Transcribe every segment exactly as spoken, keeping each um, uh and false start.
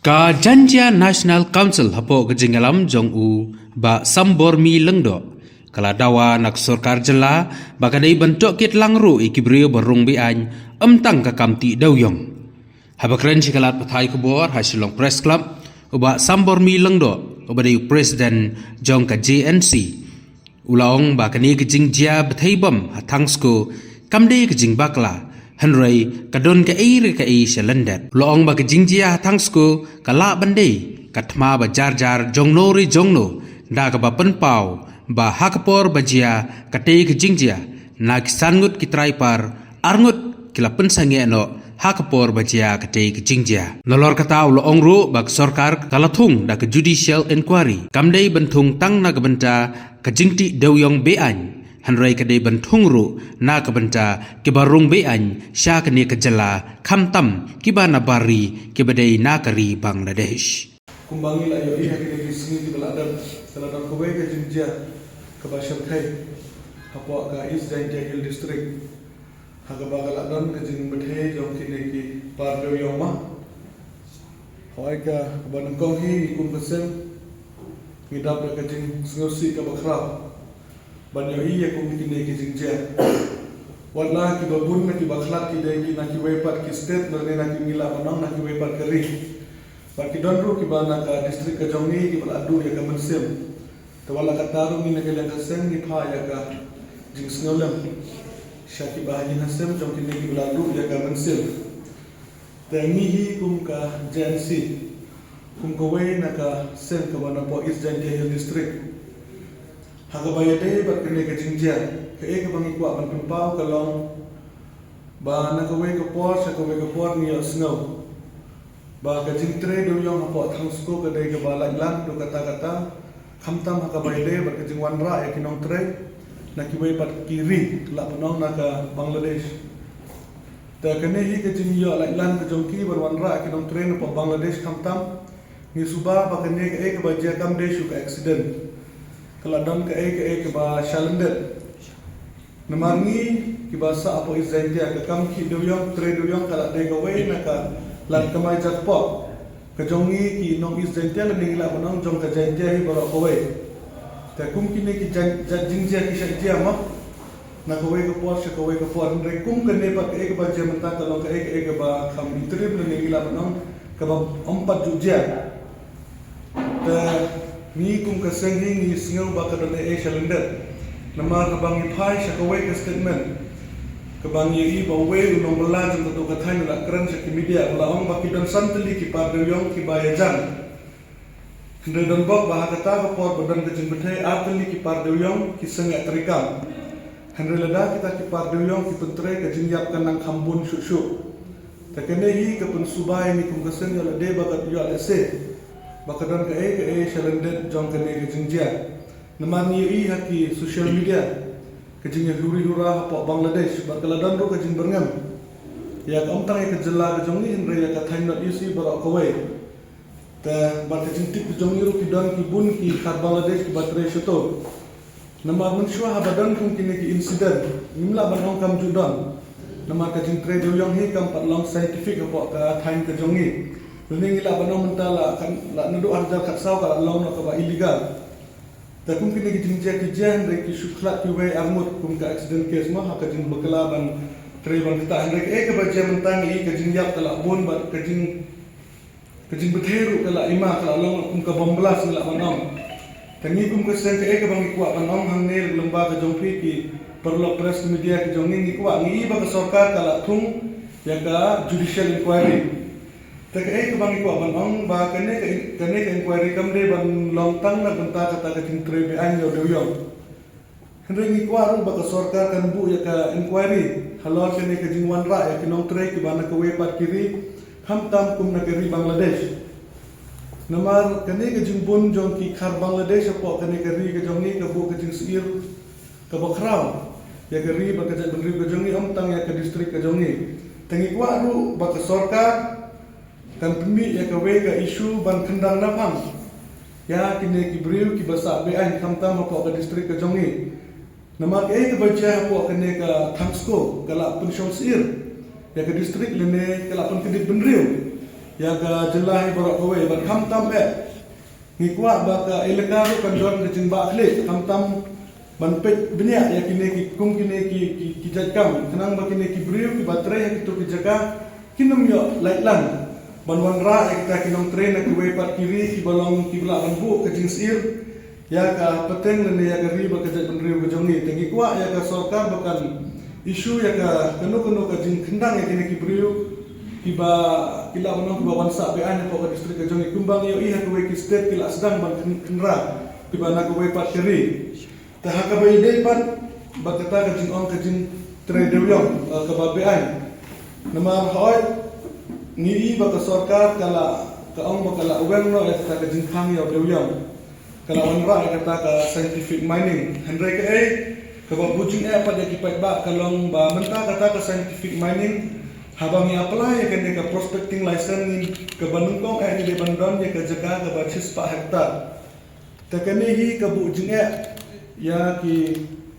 Ka Jaintia National Council hapoh ka jingïalam jong u Bah Sambormi Lyngdoh ka la dawa na ka sorkar jylla ba ka dei ban tohkit lang ruh ïa ki briew ba rung be-aiñ, ym tang ka kam tih dewiong. Haba kren sha ki lad pathai khubor ha Shillong Press Club, u Bah Sambormi Lyngdoh, uba dei u president jong ka J N C, u la ong ba kane ka jingjia bthei bom ha Thangsko kam dei ka jingbakla, hynrei ka don kaei re kaei sha lyndet. U la ong ba ka jingjia ha Thangsko ka lah ban dei ka thma ba jar jar jongno re jongno, da kaba pynpaw ba ha ka por ba jia katei ka jingjia, na ki san ngut ki trai par, ar ngut ki la pynsangeh noh ha ka por ba jia katei ka jingjia. Nalor kata u la ong ruh ba ka sorkar ka la thung da ka judicial inquiry, kam dei ban thung tang na ka bynta ka jingtih dewiong be-aiñ, hynrei ka dei ban thung ruh na ka bynta kiba rung be-aiñ sha kane ka jylla, khamtam kiba na bar ri, kiba dei na ka ri Bangladesh. Kumba ngi la ïohi ha kine ki sngi kiba la dep, ka la don kawei ka jingjia kaba shyrkhei hapoh ka East Jaintia Hills District, ha kaba ka la don ka jingbthei jong kine ki par dewiong ma. Hawei ka, kaba nyngkong hi ngi kum ka seng ngi dap da ka jingsngewsih kaba khraw ban ïohi ïa kum kine ki jingjia. Wat la kiba bun na kiba khlad ki dei ki na kiwei pat ki state, lane na ki, ngi lah ban ong, na kiwei pat ka ri. Bad ki don ruh kiba na ka district ka jong ngi kiba la duh ïa ka mynsiem. Te wat la katta ruh ngi na ka liang ka seng ngi phah ïa ka jingsngewlem sha kiba ha ïing ha sem jong kine kiba la duh ïa ka mynsiem. Te ngi hi kum ka J N C, kum kawei na ka seng kaba napoh East Jaintia Hills District, ha kaba ïadei bad kane ka jingjia, kaei kaba ngi kwah ban pynpaw ka long ba na kawei ka por sha kawei ka por ngi ïohsngew ba ka jingtrei dewiong hapoh Thangsko ka dei kaba laitlang haduh katta katta, khamtam ha kaba ïadei bad ka jingwanrah ïa ki nongtrei na kiwei pat ki ri, lah ban ong na ka Bangladesh. Te kane hi ka jingïoh laitlang ka jong ki ban wanrah ïa ki nongtrei napoh Bangladesh, khamtam ngi suba ba kane kaei kaba jia kam dei shuh ka accident, ka la don kaei kaei kaba shalyndet. Namar ngi kiba sah hapoh East Jaintia, ka kam khih dewiong, trei dewiong ka la dei kawei na ka lad kamai jakpoh ka jong ngi ki nong East Jaintia, lane ngi lah ban ong jong ka Jaintia hi baroh kawei. Te kum kine ki jait, jait jingjia ki shah jia ma na kawei ka por sha kawei ka por, hynrei kum kane pat kaei kaba jia mynta ka long kaei kaei kaba kham interim, lane ngi lah ban ong kaba ym pat ju jia. Te ngi kum ka seng hi ngi sngew ba ka don ei ei shalyndet. Namar haba ngi phai sha kawei ka statement kaba ngi ïohi ba uwei u nongbylla jong kato ka thaiñ u la kren sha ki media, u la ong ba ki don san tylli ki par dewiong kiba ïajan. Hynrei donbok ba ha kata ka por ba don ka jingbthei, ar tylli ki par dewiong ki sangeh treikam. Hynrei lada kita ki par dewiong ki pyntrei, ka jingïap kan nang kham bun shuh shuh. Te kane hi ka pynsuba ïa ngi kum ka seng, ïoh lade ba ka, ïoh lehse ba ka don kaei kaei shalyndet jong kane ka jingjia. Namar ngi ïohi ha ki social media ka jingïahuri hura hapoh Bangladesh, bad ka la don ruh ka jingbyrngem ïa ka, ym tang ïa ka jylla ka jong ngi, hynrei ïa ka thaiñ North East baroh kawei. Te bad ka jingtip ka jong ngi ruh ki don ki bun ki khar Bangladesh kiba trei shato. Namar mynshuwa haba don kum kine ki incident, ngim lah ban ong kam ju don. Namar ka jingtrei dewiong hi kam pat long scientific hapoh ka thaiñ ka jong ngi. Lane ngi lah ban ong mynta la kan, la naduh ar hajar khatsaw ka la long noh kaba illegal. Te kum kine ki jingjia ki jia, hynrei ki shu khlad kiwei ar ngut kum ka accident case mo, ha ka jingbakla ban trei ban ktah, hynrei kaei kaba jia mynta ngi i ka jingïap ka la bun bad ka jing, ka jingbthei ruh ka la ima, ka la long kum ka bomb blast ngi lah ban ong. Te ngi kum ka seng kaei kaba ngi kwah ban ong hangne lyngba ka jong phi ki paralok press media ka jong ngi, ngi kwah, ngi i ba ka sorkar ka la thung ïa ka judicial inquiry. Te kaei kaba ngi kwah ban ong ba kane ka in-, kane ka inquiry kam dei ban long tang na bynta kata ka jingtrei be-aiñ ïa u dewiong. Hynrei ngi kwah ruh ba ka sorkar kan buh ïa ka inquiry halor kane ka jingwanrah ïa ki nongtrei kiba na kawei pat ki ri, khamtam kum na ka ri Bangladesh. Namar kane ka jingbun jong ki khar Bangladesh hapoh kane ka ri ka jong ngi ka buh ka jingsyier kaba khraw ïa ka ri bad ka jaitbynriew ka jong ngi, ym tang ïa ka district ka jong ngi. Te ngi kwah ruh ba ka sorkar kan pynmih ïa kawei ka issue ban kyndang naphang ïa kine ki briew kiba sah be-aiñ, khamtam hapoh ka district ka jong ngi. Namar kaei kaba jia hapoh kane ka Thangsko ka la pynshong syier ïa ka district lane ka la pynkdit bynriew. ïa ka jylla hi baroh kawei, bad khamtam eh ngi kwah ba ka elaka ruh kan don ka jingbah khlieh, khamtam ban peit bniah ïa kine ki, kum kine ki, ki, ki jait kam, khnang ba kine ki briew kiba trei ha kito ki jaka kin ym ïoh laitlang ban wanrah ïa kita ki nongtrei na kiwei pat ki ri kiba long kiba lah ban buh ka jingsyier ïa ka pateng lane ïa ka ri bad ka jaitbynriew ka jong ngi. Te ngi kwah ïa ka sorkar ba kan issue ïa ka kano kano ka jingkyndang ïa kine ki briew kiba ki lah ban ong kiba wan sah beaiñ hapoh ka district ka jong ngi, kumba ngi ïohi ha kawei ki state ki lah sdang ban kyn-, kynrad kiba na kawei pat ka ri. Te ha kaba ïadei pat bad kata ka jingong ka jingtrei dewïong, eh, kaba beaiñ. Namar hooid ngi i ba ka sorkar ka la, ka ong ba ka la weng noh ïa kata ka jingkhang ïa u dewïong, ka la wanrah ïa kata ka scientific mining. Hynrei kaei kaba buh jingeh pat ïa ki paidbah ka long ba mynta kata ka scientific mining, haba ngi apply ïa kane ka prospecting license ngi, kaba nyngkong eh ngi dei ban don ïa ka jaka kaba shispah hektar. Te kane hi ka buh jingeh ïa ki,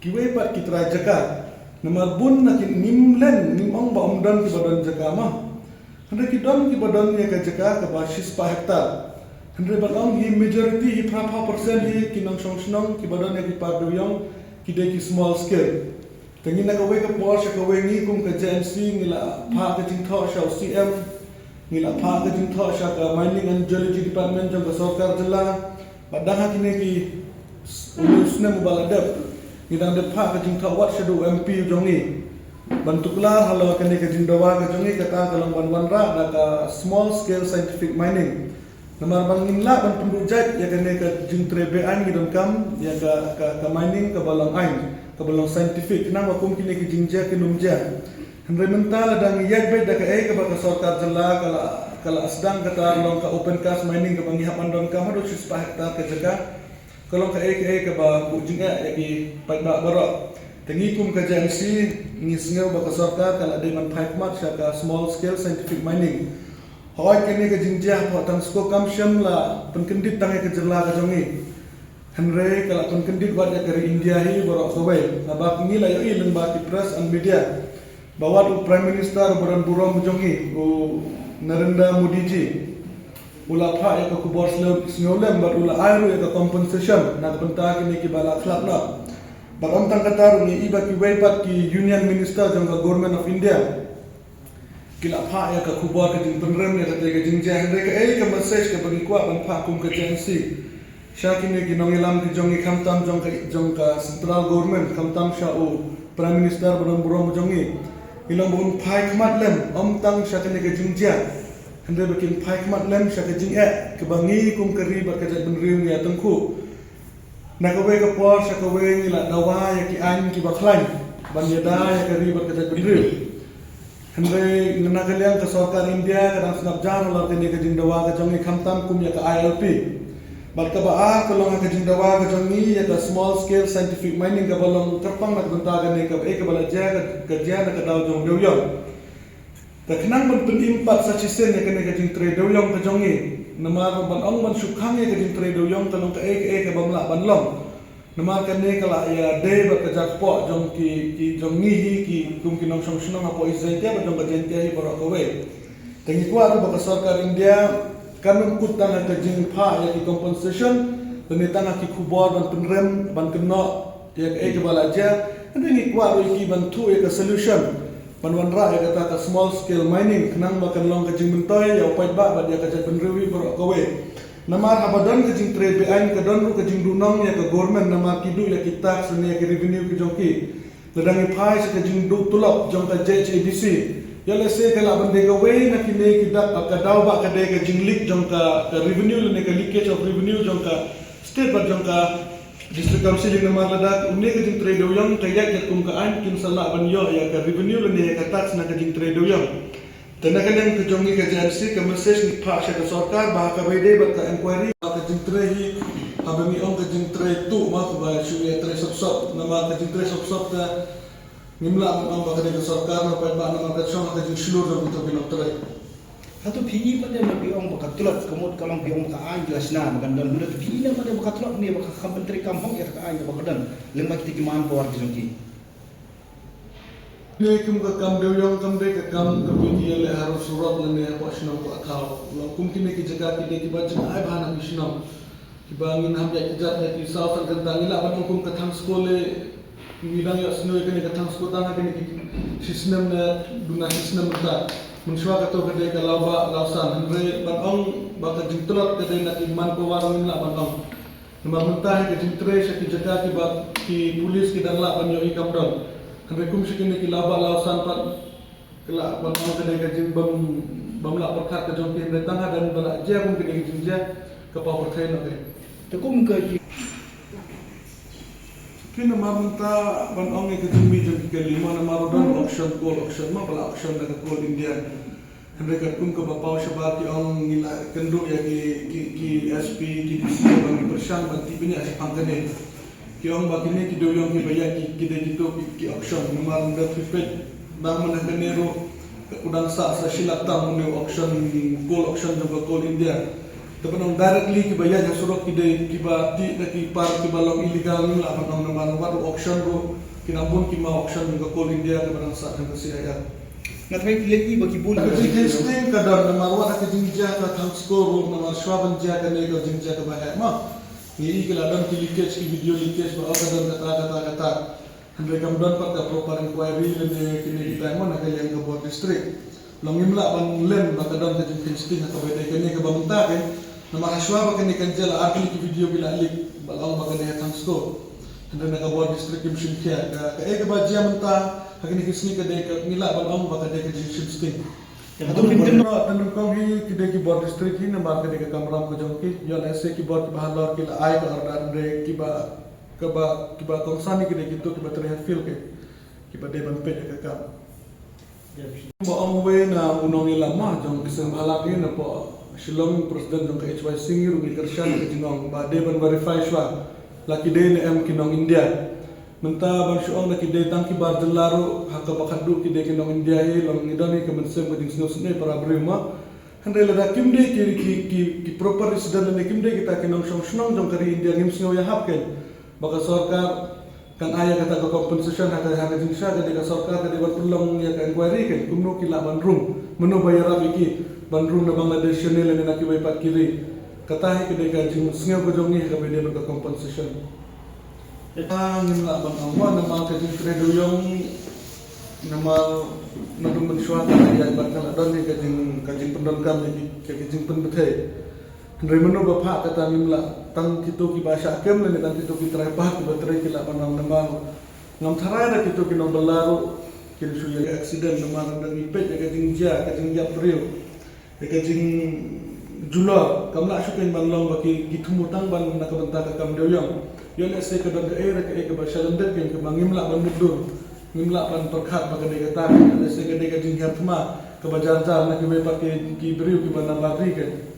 kiwei pat ki trai jaka. Namar bun na ki, ngim len, ngim ong ba ym don kiba don jaka mo. Hynrei ki don kiba don ïa ka jaka kaba shispah hektar. Hynrei ban ong hi majority hi, phraphew percent hi ki nongshong shnong kiba don ïa ki park dewïong ki dei ki small scale. Te ngi na kawei ka por sha kawei ngi kum ka J N C ngi la phah ka jingthoh sha u C M, ngi la phah ka jingthoh sha ka Mining and Geology Department jong ka sorkar jylla. Bad dang ha kine ki s-, u snem uba la dep, ngi dang dep phah ka jingthoh wat shaduh u M P jong ngi ban tuklar halor kane ka jingdawa ka jong ngi, kata ka long ban wanrah da ka small scale scientific mining. Namar ba ngim lah ban pynduh jait ïa kane ka jingtrei beaiñ ngi donkam ïa ka, ka, ka mining kaba long aiñ, kaba long scientific, khnang ba kum kine ki jingjia kin ym jia. Hynrei mynta lada ngi ïaid beit da kaei kaba ka sorkar jylla ka la, ka la sdang, kata long ka open cast mining kaba ngi hap ban donkam haduh shispah hektar ka jaka. Ka long kaei kaei kaba buh jingeh ïa ki paidbah baroh. Te ngi kum ka J N C ngi sngew ba ka sorkar ka la dei ban phai khmat sha ka small scale scientific mining. Hooid kane ka jingjia hapoh Thangsku kam shym la pynkyndit tang ïa ka jylla ka jong ngi, hynrei ka la pynkyndit wat ïa ka ri India hi baroh kawei. Naba ngi la ïohi lyngba ki press and media ba wat u Prime Minister ba don burom jong ngi, u Narendra Modi ji, u la phah ïa ka khubor sngewlem bad u la ai ruh ïa ka compensation na ka bynta kine kiba la khlad noh. Bad ym tang kata ruh, ngi i ba kiwei pat ki Union Minister jong ka Government of India ki la phah ïa ka khubor ka jingpynrem ïa kata ka jingjia. Hynrei kaei ka message kaba ngi kwah ban phah kum ka J N C sha kine ki nongïalam ki jong ngi, khamtam jong ka, jong ka central government, khamtam sha u Prime Minister ba don burom jong ngi, ngi long ba un phai khmat lem, ym tang sha kane ka jingjia, hynrei ba kin phai khmat lem sha ka jingeh kaba ngi kum ka ri bad ka jaitbynriew ngi ïa tyngkhuh. Na kawei ka por sha kawei ngi la dawa ïa ki aiñ kiba khlaiñ ban ïada ïa ka ri bad ka jaitbynriew. Hynrei na ka liang ka sorkar India ka dang sngap jar halor kane ka jingdawa ka jong ngi, khamtam kum ïa ka I L P. Bad kaba ar ka long ha ka jingdawa ka jong ngi ïa ka small scale scientific mining kaba long kyrpang na ka bynta kane, kaei kaba la jia ka, ka jia na ka daw jong u dewïong. Te khnang ban pynim pat sa shisien ïa kane ka jingtrei dewïong ka jong ngi, namar ban ong ban shu khang ïa ka jingtrei dewïong ka long kaei kaei kabym lah ban long. Namar kane ka la ïadei bad ka jakpoh jong ki, ki jong ngi hi ki kum ki nongshong shnong hapoh East Jaintia bad jong ka Jaintia hi baroh kawei. Te ngi kwah ruh ba ka sorkar India kan ym kut tang ha ka jingphah ïa ki compensation lane tang ha ki khubor ban pynrem ban kynnoh ïa kaei kaba la jia, hynrei ngi kwah ruh ïa ki ban thuh ïa ka solution ban wanrah ïa kata ka small scale mining, khnang ba kan long ka jingmyntoi ïa u paidbah bad ïa ka jaitbynriew hi baroh kawei. Namar haba don ka jingtrei beaiñ ka don ruh ka jingduhnong ïa ka government, namar ki duh ïa ki tax lane ïa ki revenue ki jong ki. Lada ngi phai sha ka jingduh tulop jong ka J H A D C, ïa lehse ka lah ban dei kawei na kine ki dak, ka daw ba ka dei ka jingleak jong ka, ka revenue lane ka leakage of revenue jong ka state bad jong ka District Council, namar lada une ka jingtrei dewïong ka ïaid katkum ka aiñ kin sa lah ban ïoh ïa ka revenue lane ïa ka tax na ka jingtrei dewïong. Te na ka liang ka jong ngi ka J N C ka message ngi phah sha ka sorkar ba ha kaba ïadei bad ka inquiry ba ka jingtrei hi, haba ngi ong ka jingtrei tuh ma, kaba shu ïa trei sop sop, namar ka jingtrei sop sop te ngim lah ban ong ba ka dei ka sorkar, namar paidbah, namar ka shong ha ka jingshlur jong kito ki nongtrei. Hato phi i pat de ba phi ong ba ka tlot, ka mut ka long phi ong ba ka aiñ ka la shna ba kan don, hato phi i ne pat de ba ka tlot ne ba ka kam pyntrei kam hok ïa ka aiñ kaba ka don lyngba kita ki manpower ki jong ki? Kine kum ka kam dewïong kam dei ka kam ka phi ki ïaleh harud surok lane hapoh shnong hapoh thaw. Long kum kine ki jaka ki dei kiba jngai bha na ki shnong. Kiba ngin ham ïa ki jat ïa ki saw san kynta ngi lah ban ong kum ka thang skul le ngi dang ïohsngew ïa kane ka thang skul tang ha kine ki shisnem ne duna shisnem mynta. Mynshuwa kato ka dei ka lawbah lawsan hynrei ban ong ba ka jingtlot ka dei na ki manpower ngin lah ban ong. Namar mynta hi ka jingtrei sha ki jaka kiba ki pulis ki dang lah ban ïohi kam don. Hynrei kum sha kine ki lawbah lawsan pat ki lah ban ong ka dei ka jingbym bym lah pyrkhat ka jong ki hynrei tang hadien ba lah jia kum kine ki jingjia ka paw pyrthei noh ka. Te kum ka ki Ki namar mynta ban ong ïa ka jingmih jong ki kali mo namar don auction, coal auction mo ba la auction da ka Coal India. Hynrei katkum kaba paw shabar ki ong ngi la kynduh ïa ki, ki, ki S P, ki D C ba ngi pyrshang ban tip bniah shaphang kane. Ki ong ba kine ki dewïong kiba ïaid ki, ki dei kito ki, ki auction namar ynda phi peit ba mynta kane ruh ka u dang sah sa shi lak tam une u auction, coal auction jong ka Coal India. Te ban ong directly kiba ïaid ha surok ki dei kiba tih da ki par kiba long illegal ngim lah ban ong namar wat u auction ruh ki dang bun ki maw auction jong ka Coal India kiba dang sah jong ka C I R. Nga tharai phi leh i ba ki bun. Ka jingkheiñ sting ka don namar wat ha ka jingjia ka thang skul ruh namar shuwa ban jia kane ka jingjia kaba heh ma. Ngi i ki la don ki leakage, ki video leakage ba ong ka don kata kata kata. Hynrei kam don pat ka proper inquiry lane kine kita mo na ka liang ka Bor District. Long ngim lah ban lem ba ka don ka jingkheiñ sting ha kaba dei kane kaba mynta ke. Namar ha shuwa ba kane kan jia la ar tylli ki video ki la leak ba long ba kane ha thang skul. Hynrei na ka Bor District kim shim khia ka, kaei kaba jia mynta ha kine ki sngi ka dei ka ngi lah ban ong ba ka dei ka jingkheiñ sting. Ïa ka tu mynta nyngkong hi ki dei ki Bor District hi namar ka dei ka kamram ka jong ki. Ïoh lehse ki bor kiba halor ki la ai ka order hynrei kiba kaba kiba kongsan hi ki dei kito kiba trei ha field ki kiba dei ban peit ïa ka kam. Ba ong wei na u nongïalam ma jong ki seng bhalang hi na poh Shillong, president jong ka H Y C ngi ruh ngi kyrshan ïa ka jingong ba dei ban verify shuwa la ki dei ne em ki nong India. Mynta ban shu ong da ki dei tang ki bar jylla ruh ha kaba khatduh ki dei ki nong India hi long ngi don hi ka mynsiem ka jingsngewsynei para briew ma. Hynrei lada kim dei ki, ki, ki, ki proper resident lane kim dei kita ki nongshong shnong jong ka ri India ngim sngew ïahap kein ba ka sorkar kan ai ïa kata ka compensation ha ka, ha ka jingshisha ka dei ka sorkar ka dei ban pynlong ïa ka inquiry kein kumno ki lah ban rung, mano ba ïarap ïa ki ban rung na Bangladesh shane lane na kiwei pat ki ri. Kata hi ka dei ka jingsngew ka jong ngi ha kaba dei bad ka compensation. Ah, ngim lah ban ong mo namar ka jingtrei dewïong namar naduh mynshuwa ka la ïaid bad ka la don hi ka jing, ka jingpyndonkam ïa ki, ka jingpynbthei. Hynrei mano ba phah kata ngim lah, tang kito kiba shah kem lane tang kito ki trai path kiba trei ki lah ban ong namar ngam tharai da kito ki nongbylla ruh kin shu ïa accident namar da ngi peit ïa ka jingjia ka jingïap briew. Ïa ka jingjulor kam lah shuh kein ban long ba ki, ki thmu tang ban na ka bynta ka kam dewïong. Ïoh lehse ka don kaei re kaei kaba shalyndet kein kaba ngim lah ban mutdur. Ngim lah ban pyrkhat ba ka dei kata, ïoh lehse ka dei ka jinghiar thma kaba jar jar na kiwei pat ki, ki briew kiba na bar ri kein.